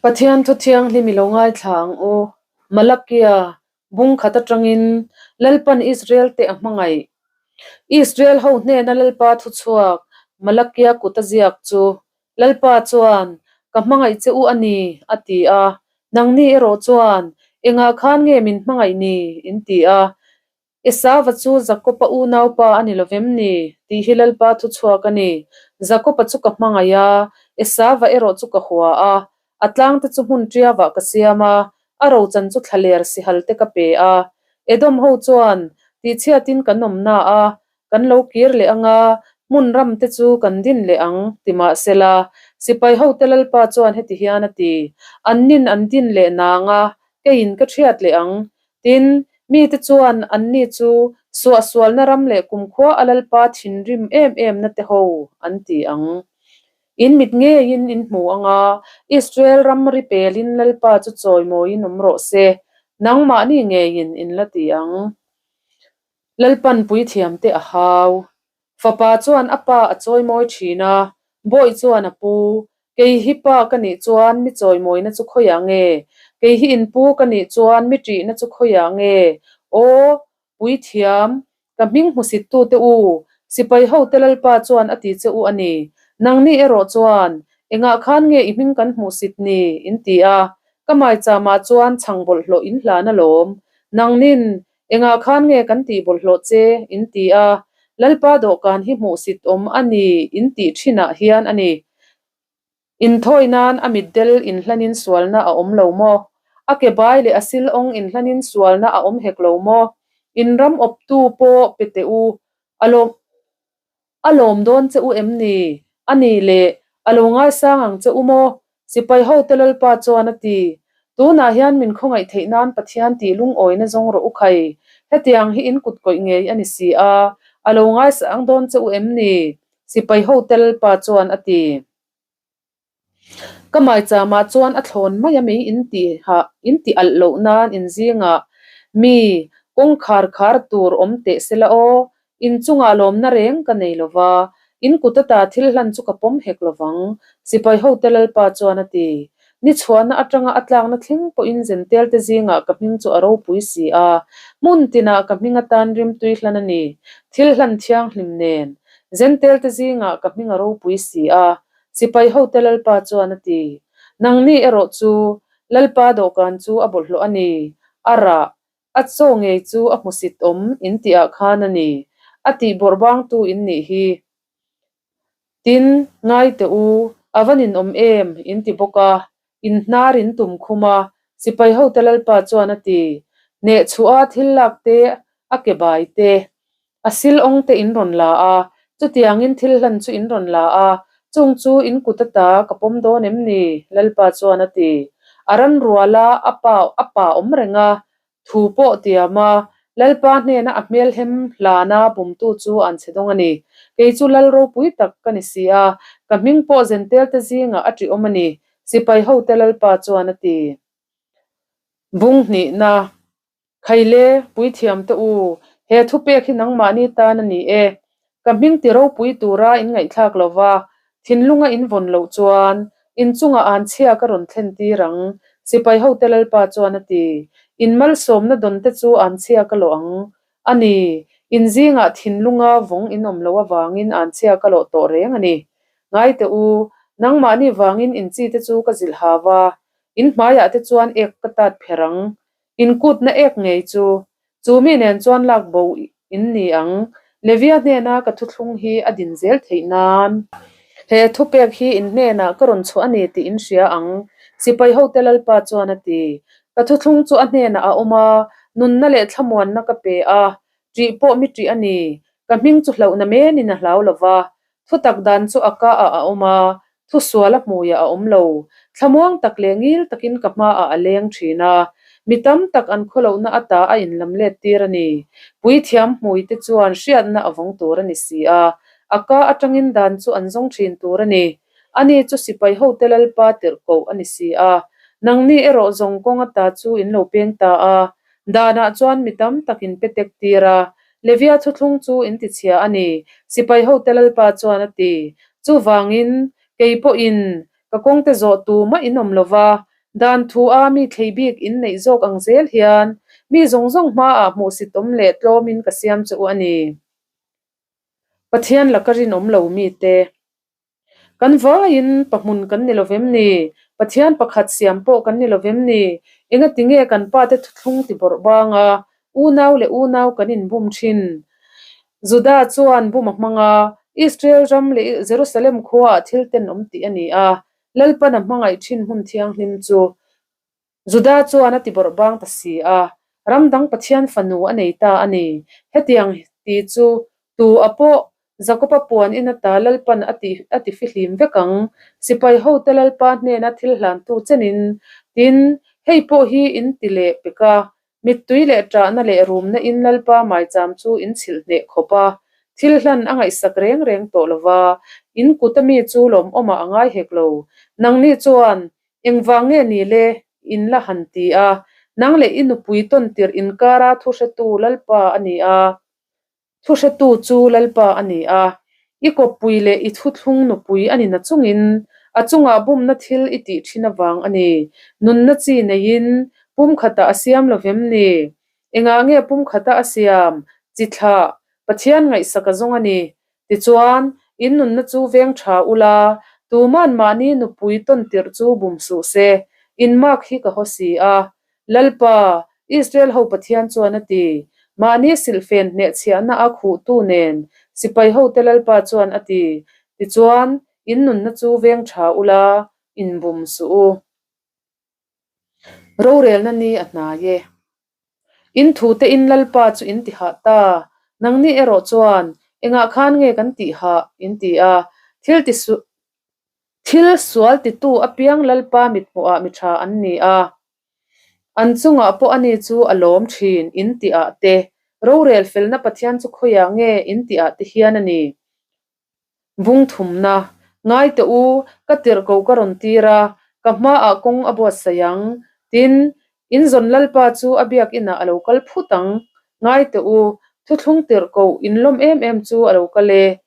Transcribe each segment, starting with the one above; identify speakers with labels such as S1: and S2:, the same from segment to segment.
S1: Pathian thu thianghlim i lo ngaithla ang u. Malakia, bung khat atangin Lalpan Israel te a hmangaih. Israel ho hnena Lalpa thu chhuak Malakia kut a ziak chu, Lalpa chuan, Ka hmangaih che u a ni, a ti a. Nangni erawh chuan, Engah khan nge min hmangaih ni? in ti a. Esava chu Jakopa unaupa a ni lovem ni? tih hi Lalpa thu chhuak a ni. Jakopa chu ka hmangaih a, Esava erawh chu ka hua a. A tlangte chu hmun ṭiavah ka siam a, a rochan chu thlaler sihal te ka pe a. Edom ho chuan tihchhiatin kan awmna a, Kan lo kir leh ang a, hmun ram te chu kan din leh ang, ti mah sela, sipai hote Lalpa chuan heti hian a ti, Annin an din leh nang a, keiin ka ṭhiat leh ang. Tin, mite chuan anni chu suahsualna ram leh kumkhua a Lalpa thinrim em emna te ho an ti ang. In mit ngeiin in hmu ang a, Israel ram ri pelin Lalpa chu chawimawiin awm rawh se, nangmahni ngeiin in la ti ang. Lalpan puithiamte a hau. Fapa chuan a pa a chawimawi thin a, bawi chuan a pu, Kei hi pa ka nih chuan mi chawimawina chu khawiah nge? Kei hi in pu ka nih chuan mi ṭihna chu khawiah nge? Aw, puithiam, ka hming hmusittute u, sipai hote Lalpa chuan a ti che u a ni. Nangni erawh chuan, Engah khan nge i hming kan hmuhsit ni? in ti a. Ka maichama chuan chhang bawlhhlawh in hlan alawm. Nangnin, Engah khan nge kan tih bawlhhlawh che? in ti a, Lalpa dawhkan hi hmuhsit awm a ni in tih thinah hian a ni. Inthawi nan a mitdel inhlanin sualna a awm lo maw? A ke bai leh a sil awng inhlanin sualna a awm hek lo maw? In ram awptu pawh pe teh u, a lawm. A lawm dawn che u em ni? A nih leh, a lo ngaisang ang che u maw? Sipai hote Lalpa chuan a ti. Tunah hian min khawngaih theih nan Pathian tih lungawina zawng rawh u khai. Hetiang hi in kut kawih ngei a ni si a, a lo ngaisang dawn che u em ni? Sipai hote Lalpa chuan a ti. Ka maichama chuan a thlawn mai a mei in tiha in ti alh loh nan in zingah mi kawngkhar khar tur awm teh sela aw, in chungah lawmna reng ka nei lo va, in kut ata thil hlan chu ka pawm hek lo vang, sipai hote Lalpa chuan a ti. Ni chhuahna atanga a tlakna thleng pawhin Zentel te zingah ka hming chu a ropui si a, hmun tinah ka hming atan rimtui hlan a ni, thil hlan thianghlim nen. Zentel te zingah ka hming a ropui si a, Sipai hote Lalpa chuan a ti, Nangni erawh chu Lalpa dawhkan chu a bawlhhlawh a ni, a rah, a chaw ngei chu a hmusit awm in tihah khan a ni, a tih bawrhbangtu in nih hi. Tin, ngai teh u, a va ninawm em, in ti bawk a, in hnar in tum khum a, sipai hote Lalpa chuan a ti, Hnehchhuah a thil lak te, a ke bai te, A sil awng te in rawn la a, chutiangin thil hlan chu in rawn la a, chung chu in kut ata ka pawm dawn em ni? Lalpa chuan a ti. A ran rual a, a pa a pa awm reng a, thu pawh tiam a, Lalpa hnena a hmelhem hlana bumtu chu an chhe dawng a ni. Kei chu Lal ropui tak ka ni si a, ka hming pawh Zentel te zingah a ṭihawm a ni, sipai hote Lalpa chuan a ti. Bung hnihna. Khaile, puithiamte u, he thupek hi nangmahni tan a ni e. Ka hming ti ropui tura in ngaihthlak lo va, thinlunga in vawn loh chuan, in chungah an chhia ka rawn thlen tir ang, sipai hote Lalpa chuan a ti. In malsawmna dawn te chu an chhia ka lawh ang a ni, in zingah thinlunga vawng in awm loh avangin an chhia ka lawh tawh reng a ni. Ngaite u, nangmahni vangin in chi te chu ka zilh hau va, in hmaiah te chuan ek ka tat pher ang, Inkutna ek ngei chu, chu mi nen chuan lak bo in ni ang. Levia hnena ka thuthlung hi a din zel theih nan. He thupek hi in hnenah ka rawn chhuah a ni tih in hria ang, sipai hote Lalpa chuan a ti. Ka thuthlung chu a hnenah a awm a, nunna leh thlamuanna ka pe a, ṭih pawh mi ṭih a ni. Ka hming chu hlauhna menin a hlau lo va, Thutak dan chu a ka ah a awm a, thusual a hmuiah a awm lo. Thlamuang tak leh ngil takin ka hmaah a leng thin a, mi tam tak an khawlohna ata a inlam let tir a ni. Puithiam hmuite chuan hriatna a vawng tur a ni si a, a ka atangin dan chu an zawng thin tur a ni. Ani chu sipai hote Lalpa tirhkoh a ni si a, nangni erawh zawng kawng ata chu in lo peng ta a, danah chuan mi tam tak in pe tek tir a, Levia thuthlung chu in ti chhia a ni, sipai hote Lalpa chuan a ti. Chuvangin, kei pawhin ka kawngte zawh tu mah in awm lo va. Dan thu a mi thlei bik in neih zawk ang zel hian mi zawng zawng hmaah hmuhsitawm leh tlawmin ka siam che u a ni. Pathian laka rinawm lo mite. Kan vaiin pahmun kan ni lovem ni? Pathian pakhat siam pawh kan ni lovem ni? Engati nge kan pate thuthlung ti bawrh bang a, unau leh unau kan inbum thin? Juda chuan bum a hmang a, Israel ram leh Jerusalem khuaah thil tenawm tih a ni a, Lalpan a hmangaih thin hmun thianghlim chu Juda chuan a ti bawrh bang ta si a, ram dang Pathian fanu a nei ta a ni. Hetiang ti chu tu a pawh Jakoba puan in ata Lalpan a ti a ti fihlim vek ang. Sipai hote Lalpa hnena thil hlantu chenin, tin, hei pawh hi in ti leh pek a, mittui leh ṭahna leh rumna in Lalpa maicham chu in chhilh hneh khawp a, thil hlan a ngaihsak reng reng tawh lo va, in kut ami chu lawmawmah a ngai hek lo. Nangni chuan Engvang nge ni le? In la han ti a. Nang leh i nupui tawn tirh inkara thuhretu Lalpa a ni a. Thuhretu chu Lalpa a ni a. I kawppui leh i thuthlung nupui a ni na chungin a chungah bumna thil i tih thin avang a ni. Nunna chi neiin pumkhatah a siam lo vem ni? Engah nge pumkhata a siam? Chi thlah, Pathian ngaihsak a zawng a ni. Tichuan, in nunna chu veng tha ula, tuman mahni nupui tawn tirh chu bum suh se, in mark hi ka haw si a. Lalpa, Israel ho Pathian chuan a ti. Mahni silhfen hnehchhiahna a khuhtu nen, sipai hote Lalpa chuan a ti. Tichuan, in nunna chu veng tha ula, in bum suh u. Rorelna ni a hnai e. In thute in Lalpa chu in ti hah ta, nangni erawh chuan engah khan nge kan tih hah in ti a, thil ti thil sual titu apiang Lalpa mithmuhah mi tha an ni a, an chungah pawh ani chu a lawm thin in tih ah te, rorel felna Pathian chu khawiah nge in tih ah te hian a ni. Vung thumna, Ngai teh u, ka tirh ko ka rawn tir a, ka hmaah kawng a buatsaih ang. Tin, in zawn Lalpa chu a biak inah a lo kal phut ang. Ngai teh u, thuthlung tirh koh in lawm em em chu a lo kal e,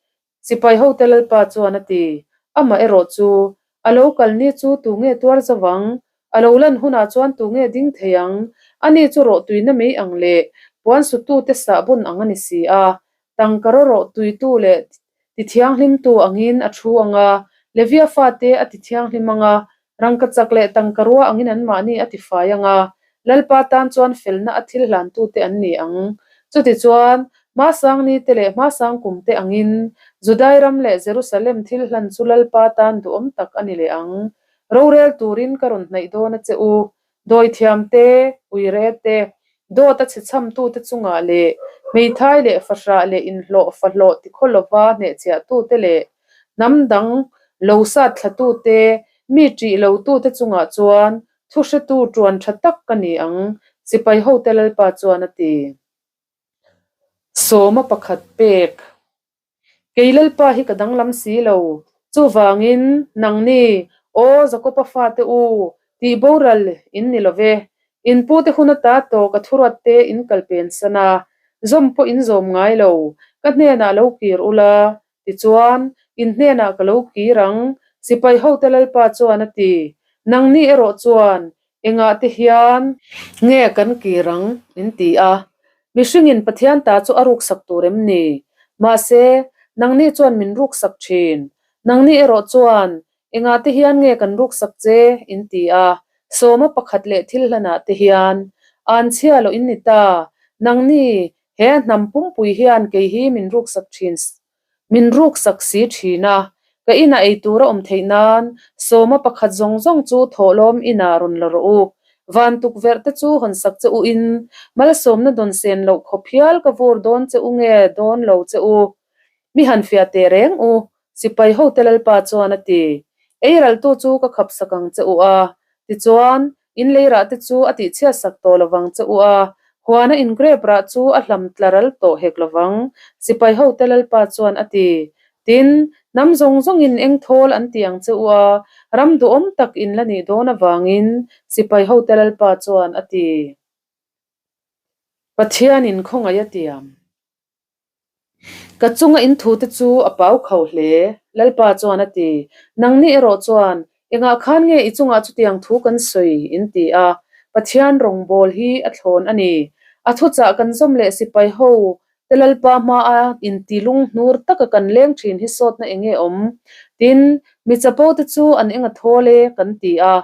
S1: sipai hote Lalpa chuan a ti. Amah erawh chu, a lo kal ni chu tu nge tuar zo ang? A lo lan hunah chuan tu nge ding thei ang? Ani chu rawhtuina mai ang leh puan sutute sahbawn ang a ni si a. Tangka rawrawh tuitu leh tithianghlimtu angin a thu ang a, Levia fate a tithianghlim ang a, rangkachak leh tangka rua angin anmahni a tifai ang a, Lalpa tan chuan felna a thil hlantute an ni ang. Chutichuan, hmasang nite leh hmasang kumte angin Judai ram leh Jerusalem thil hlan chu Lalpa tan duhawm tak a ni leh ang. Rorel turin ka rawn hnaih dawn a che u, Dawithiam te, uire te, dawt a chhechhamtute chungah leh hmeithai leh fahrah leh inhlawh fahlawh tikhaw lova hnehchhiahtute leh hnam dang lo sat thlatute, mi ṭih lotute chungah chuan thuhretu ṭuan ṭha tak ka ni ang, sipai hote Lalpa chuan a ti. Sawma pakhat pek. Kei Lalpa hi ka danglam si lo. Chuvangin, nangni, aw Jakoba fate u, tih boral in ni lo ve. In pute hun ata tawh ka thuruatte in kal pen san a, zawm pawh in zawm ngai lo. Ka hnenah lo kir ula, tichuan, in hnenah ka lo kir ang, sipai hote Lalpa chuan a ti. Nangni erawh chuan, Engah te hian nge kan kir ang? In ti a. Mihringin Pathian ta chu a ruksak tur em ni? Mahse, nangni chuan min ruksak thin. Nangni erawh chuan, Engah te hian nge kan ruksak che? In ti a. Sawma pakhat leh thil hlanah te hian an chhia loh in ni ta. Nangni, he hnam pumpui hian kei hi min ruksak thin Min ruksak si thin a, ka inah ei tur a awm theih nan sawma pakhat zawng zawng chu thawhlawm inah rawn la rawh u. Van tukverh te chu hawn sak che u in malsawmna dawn sen loh khawp hial ka vur dawn che u nge dawn lo che u. Mi han fiah teh reng u, sipai hote Lalpa chuan a ti. Ei raltu chu ka khap sak ang che u a, tichuan In lei rah te chu a tihchhiat sak tawh lovang che u a, huana in grape rah chu a hlam tla ral tawh hek lovang, sipai hote Lalpa chuan a ti. Tin, hnam zawng zawngin eng thawl an ti ang che u a, ram duhawm tak in la nih dawn avangin, sipai hote Lalpa chuan a ti. Pathianin khawngaih a tiam. Ka chunga in thute chu a pau kho hle, Lalpa chuan a ti. Nangni erawh chuan, Engah khan nge i chungah chutiang thu kan sawi? In ti a. Pathian rawngbâwl hi a thlawn a ni. A thuchah kan zawm leh sipai ho te Lalpa hmaa inti lunghnur taka kan leng thin hi sawtna eng nge awm? Tin, mi chapo te chu an eng a thawl e kan ti a.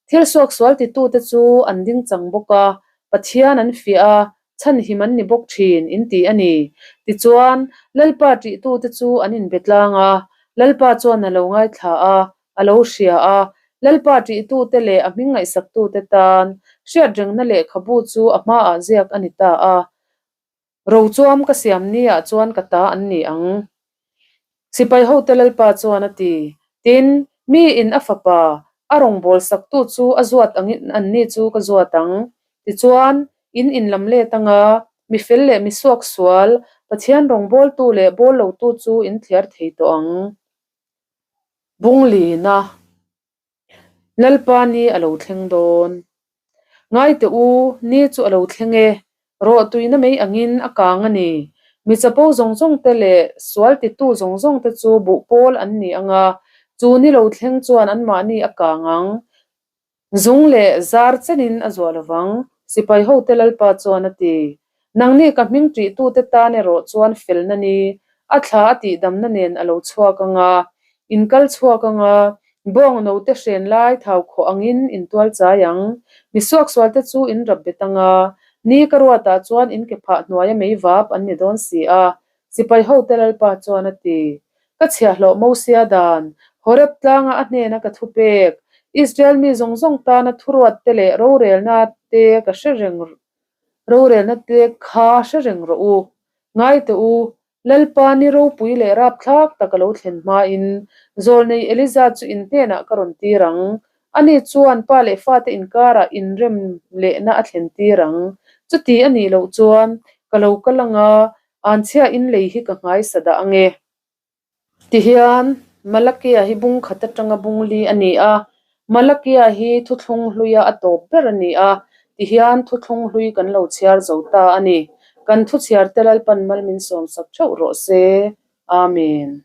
S1: Thil suaksual titute chu an ding chang bawk a, Pathian an fiah a, chhanhim an ni bawk thin in ti a ni. Tichuan, Lalpa ṭihtute chu an inbe tlang a, Lalpa chuan a lo ngaithla a, a lo hria a, Lalpa ṭihtute leh a hming ngaihsaktute tan hriatrengna lehkhabu chu a hmaah ziak a ni ta a. Rochuam ka siam niah chuan ka ta an ni ang. Sipai hote Lalpa chuan a ti. Tin, miin a fapa, a rawngbâwl saktu chu a zuat angin anni chu ka zuat ang. Tichuan, in inlam let anga mi fel leh mi suaksual, Pathian rawngbâwltu leh bâwl lotu chu in thliar thei tawh ang. Bunglina. Lalpa ni a lo thleng dawn. Ngai teh u, ni chu a lo thleng e. Rawh tuina mai angin a kang a ni. Mi chapo zawng zawng te leh sual titu zawng zawng te chu buh pawl an ni ang a, chu ni lo thleng chuan anmahni a kang ang. Zung leh zar chenin a zuah lovang, sipai hote Lalpa chuan a ti. Nangni ka hming ṭihtute tan erawh chuan felna ni, a thla a tihdamna nen a lo chhuak ang a, in kal chhuak ang a, bawng note hren lai thau khawh angin in tual chai ang. Mi suaksualte chu in rap bet ang a, ni ka ruatah chuan in ke phah hnuaia mei vap an ni dawn si a, sipai hote Lalpa chuan a ti. Ka chhiahhlawh Mosia dan, Horeb tlanga a hnena ka thupek, Israel mi zawng zawng tana thuruatte leh rorelna te ka hre reng Rorelna te kha hre reng rawh u. Ngai teh u, Lalpa ni ropui leh rapthlak tak a lo thlen hmain Zawlnei Eliza chu in hnenah ka rawn tir ang. Ani chuan pa leh fate inkarah inrem lehna a thlen tir ang. Chuti a nih loh chuan ka lo kal anga anchhia in lei hi ka nghaisa dah ange. Tihian, Malakia hi bung khat atanga bung li a ni a, Malakia hi thuthlung hluia a tawp ber a ni a, tihian thuthlung hlui kan lo chhiar zo ta a ni. Kan thuchhiarte Lalpan mal min sawmsak theuh rawh se. Amen.